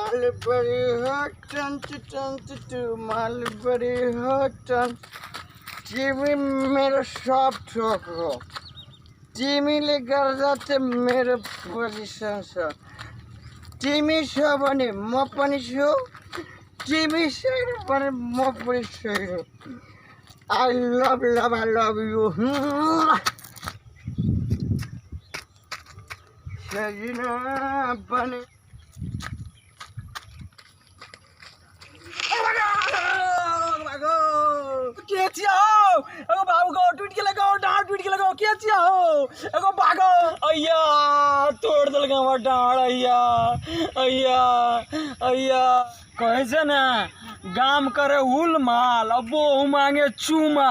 माल बड़ी हो टंच टंच तू माल बड़ी हो टंच। तिमी मेरो सब थोक हो, तिमीले गर्दा चाहिँ मेरो पोजिसन छ। तिमी छ भने म पनि छु, तिमी छैन भने म पनि छैन। I love love I love you. सजना बने। के छियै हौ? एगो बाबू गो टूटि गेलै गो, डाँड़ टूटि गेलै गो। के छियै हौ? एगो बागो अय्या तोड़ि देलकै हमर डाँड़। अय्या अय्या अय्या। कहै छै ने, गाम करे हुल माल आ बोहु मांगे चूमा।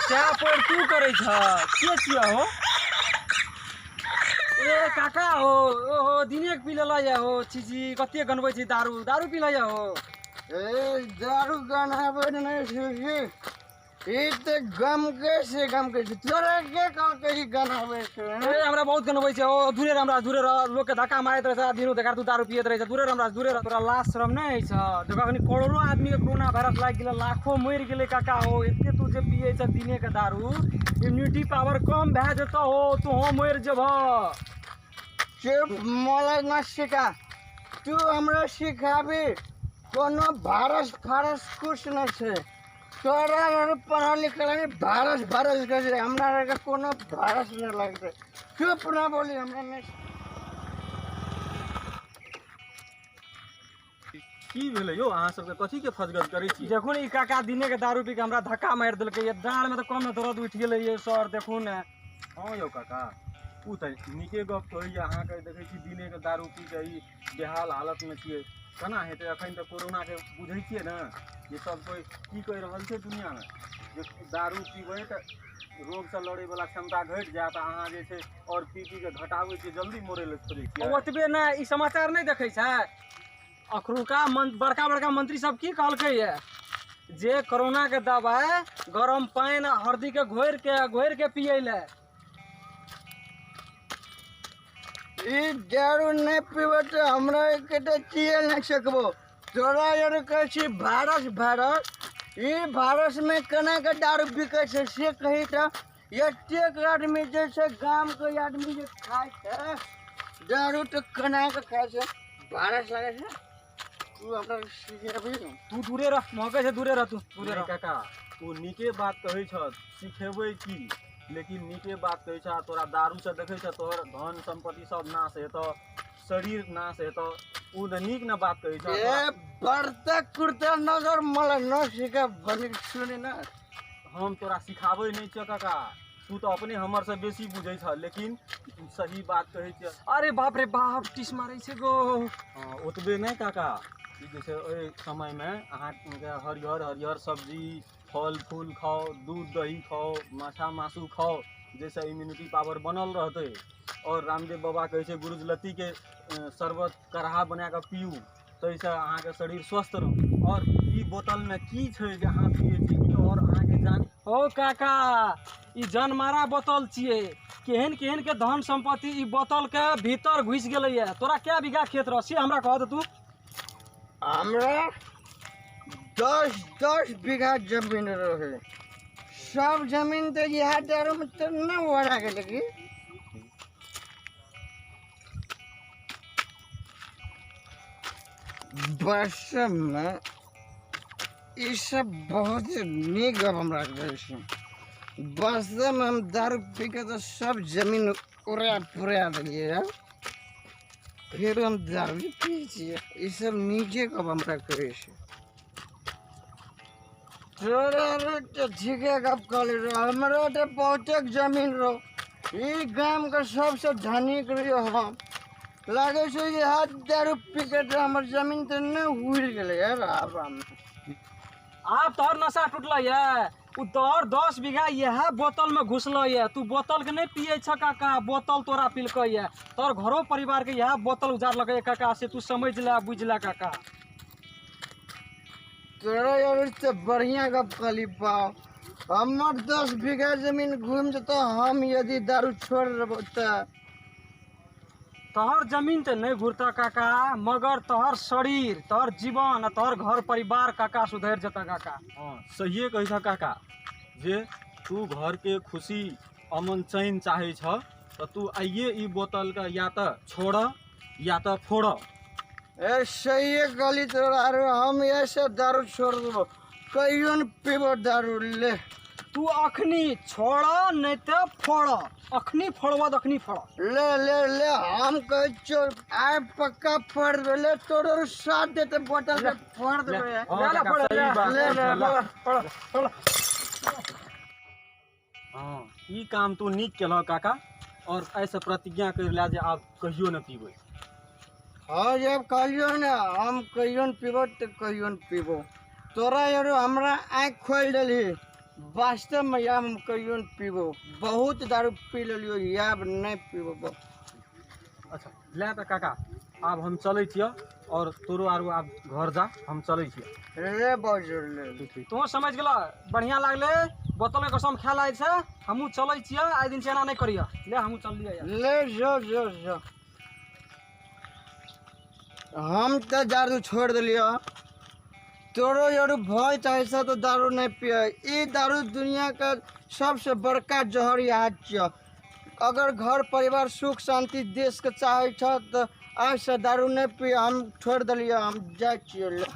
सएह पर तू करै छह। के छियै हो? ए काका हो, ओहो दिने के पी लेलऽ या हो। छी छी, कते गनबै छै दारू। दारू पी लऽ या हो। ए दारू गनाबै नहि छै, ई तऽ गमकै छै, गमकै छै। तोरा के कहलकै ई गनाबै छै? ए हमरा बहुत गनबै छै। ओ दूरे रह, हमरा दूरे रह। लोकके धक्का मारैत रहै छै, दिनो देखार तू दारू पियैत रहै छै। दूरे रह, हमरा दूरे रह। तोरा लाज शरम नहि होइ छौ? देखो अखनी करोड़ो आदमीके कोरोना वायरस लागि गेलै, लाखो मरि गेलै काका हो। एते तू जे पियै छ दिनेके दारू, इम्यूनिटी पावर कम भए जेतौ हो, तूहो मरि जेबह। चुप, मलाई न सिखा। तू हमरा सिखाबी कोनो भारस फारस कुछ नहि छै। तोरा आर पढ़ल लिखल है, भारस भारस कहै छै। हमरा आरके कोनो भारस नहि लगतै। चुप, न बोली हमरा नहि। की भेलै यौ अहाँ सबके? कथी के फजगज करै छी? देखू ने, ई काका दिने के दारू पी के हमरा धक्का मारि देलकै। ये डाँड़ में तऽ कम ने दर्द उठि गेलै ये सर, देखू ने। हँ यौ काका, ओ तऽ नीके गप कहैए। अहाँके देखै छी दिनेके दारू पी कऽ ई बेहाल हालतमे छियै, केना हेतै? एखन तऽ कोरोनाके बुझै छियै ने जे सब कोइ की कहि रहल छै दुनिआँमे, जे दारू पीबै तऽ रोगसँ लड़ैवला क्षमता घटि जायत। अहाँ जे छै आओर पी पी कऽ घटाबै छियै, जल्दी मरै लए खोजै छियै। ओतबे नहि, ई समाचार नहि देखै छै? अखनुका बड़का बड़का मंत्री सब की कहलकै ये, जे कोरोना के दवाइ गरम पानि आ हरदी के घोरि के पियै लए। ई दारू नहि पीबै तऽ हमरा के तऽ जिए नहि सकबो। तोरा आर कहै छी भारस भारस, ई भारसमे केना के दारू बिकै छै से कही तऽ। एतेक आदमी जे छै, गामके आदमी जे खाइ छै दारू तऽ केना के खाइ छै? भारस लागै छै। तू हमरा सिखेबही ने? तू दूरे रह, महकै छै, दूरे रह तू, दूरे नहि रह। काका, ओ नीके बात कहै छह, सिखेबै की, लेकिन नीके बात कहै छह। तोरा दारूसँ देखै छह तोहर धन सम्पत्ति सब नाश हेतऽ, शरीर नाश हेतऽ। ओ तऽ नीक ने बात कहै छह। ए बर्ता कुर्ता नगर मलाई नसिखा भनेको सुने न। हम तोरा सिखाबै नहि छियौ काका, तू तऽ अपने हमरसँ बेसी बुझै छह, लेकिन सही बात कहै छियह। अरे बाप रे बाप, टीस मारै छै गो। हँ, ओतबे नहि काका, ई जे छै एहि समयमे अहाँके हरियर हरियर सब्जी फल फूल खाउ, दूध दही खाउ, माछा मासु खाउ, जाहिसँ इम्यूनिटी पावर बनल रहतै। आओर रामदेव बाबा कहै छै गुरुजलतीके शरबत काढ़ा बना कऽ पीउ, ताहिसँ अहाँके शरीर स्वस्थ रहत। आओर ई बोतलमे की छै जे अहाँ पियै छी ई? आओर अहाँके जान ओ काका, ई जनमारा बोतल छियै। केहन केहन के धन सम्पत्ति ई बोतल के भीतर घुसि गेलैया। तोरा कै बीघा खेत रह से हमरा कह दे तू। हमरा 10-10 बीघा जमीन रहे, सब जमीन तऽ इएह दारूमे तऽ नहि ओरा गेलै की? वास्तवमे ई सब बहुत नीक गप हमरा कहै छै। वास्तवमे हम दारू पी के तऽ सब जमीन उड़ा पुरा देलियै हँ, फेर हम दारू पियै छियै। ई सब नीके गप हमरा कहै छै। तोरा तऽ ठीके गप कहली रहो। हमरो तऽ बहुते जमीन रहो, ई गामके सबसँ धनिक रहियो हम। लागै छै जे हाथ दारू पी के तऽ हमर जमीन तऽ नहि उड़ि गेलै यार आब हम। आब तोहर नशा टूटलै ये, ओ तोहर 10 बीघा इएह बोतल में घुसलै ये। तू बोतल के नहि पियै छ काका, बोतल तोरा पिलकै ये। तोहर घरो परिवार के इएह बोतल उजारलकै ये काका, से तू समझ ले, बुझि ले काका। तोरा यार तऽ बढ़िआँ गप कहली पाओ। हमर 10 बीघा जमीन घुमि जेतौ हम यदि दारू छोड़ि देबौ तऽ। तोहर जमीन तऽ नहि घुरतऽ काका, मगर तोहर शरीर, तोहर जीवन आ तोहर घर परिवार काका सुधरि जेतऽ काका। हँ, सहिए कहै छह काका, जे तू घरके खुशी अमन चैन चाहै छह तऽ तू आइए ई बोतलके या तऽ छोड़ या तऽ फोड़। ए सहिए कहली तोरा। अरे हम ऐसे दारू छोड़ देबो, कहियो न पीबो दारू। ले तू अखनी छोड़ नहीं तऽ फोड़, अखनी फोड़बा तऽ अखनी फोड़। ले ले ले, हम कहै छियौ आइ पक्का फोड़ देबै। ले तोरो साथ देते, बोतल के फोड़ देबै। हँ ले ले काका, फोड़, सही ले, बात ले कहै ले छह, ले। फोड़ फोड़। हँ, ई काम तू नीक केलह काका, और एहिसँ प्रतिज्ञा करि ले जे आब कहियो नहि पीबै। हाँ जब कहलियो ने हम कहियो न पीबो तऽ कहियो न पीबो। तोरा यारो हमरा आँखि खोलि देलही वास्तवमे, आब हम कहियो न पीबो। बहुत दारू पी लेलियो, आब नहि पीबो। अच्छा ले तऽ काका, आब हम चलै छियऽ, और तोरो आरो आब घर जा, हम चलै छियऽ। रे बाजू ले। तू समझ गेलऽ, बढ़िया लागले, बोतल के कसम खाए लागै छै। हमहूँ चलै छियै, आइ दिन से एना नहि करियऽ। ले हमहूँ चललियै। ले जो जो जो, हम तऽ दारू छोड़ि देलियौ। तोरो यारो भय चाहै छह तऽ दारू नहि पिय। ई दारू दुनियाके सबसँ बड़का जहर याद छियऽ। अगर घर परिवार सुख शान्ति देशके चाहै छह तऽ आइसँ दारू नहि पिय। हम छोड़ि देलियै, हम जाइ छियै। ले।